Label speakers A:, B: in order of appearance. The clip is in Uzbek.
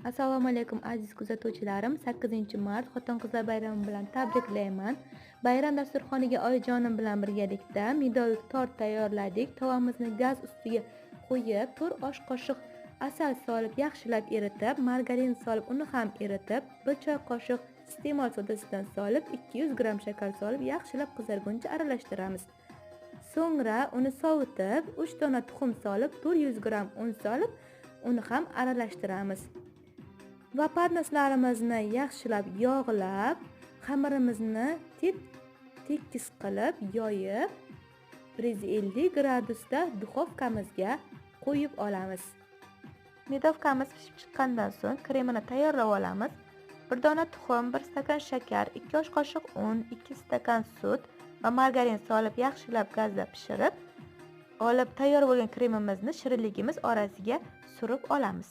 A: Assalomu alaykum aziz kuzatuvchilarim. 8-mart Xotin-qizlar bayrami bilan tabriklayman. Bayram dasturxoniga oyijonim bilan birgalikda medovik tort tayyorladik. Tovamizni gaz ustiga qo'yib, 4 osh qoshiq asal solib yaxshilab eritib, margarin solib uni ham eritib, 1 choy qoshiq iste'mol sodasidan solib, 200 gramm shakar solib yaxshilab qizarguncha aralashtiramiz. So'ngra uni sovutib, 3 dona tuxum solib, 400 gramm un solib, uni ham aralashtiramiz. Va podnoslarimizni yaxshilab yog'lab, xamirimizni tekis qilib yoyib, 150 gradusda duxovkamizga qo'yib olamiz. Medovkamiz pishib chiqqandan so'ng kremini tayyorlab olamiz. 1 dona tuxum, 1 stakan shakar, 2 osh qoshiq un, 2 stakan sut va margarin solib yaxshilab gazda pishirib, olib tayyor bo'lgan kremimizni shirinligimiz orasiga surib olamiz.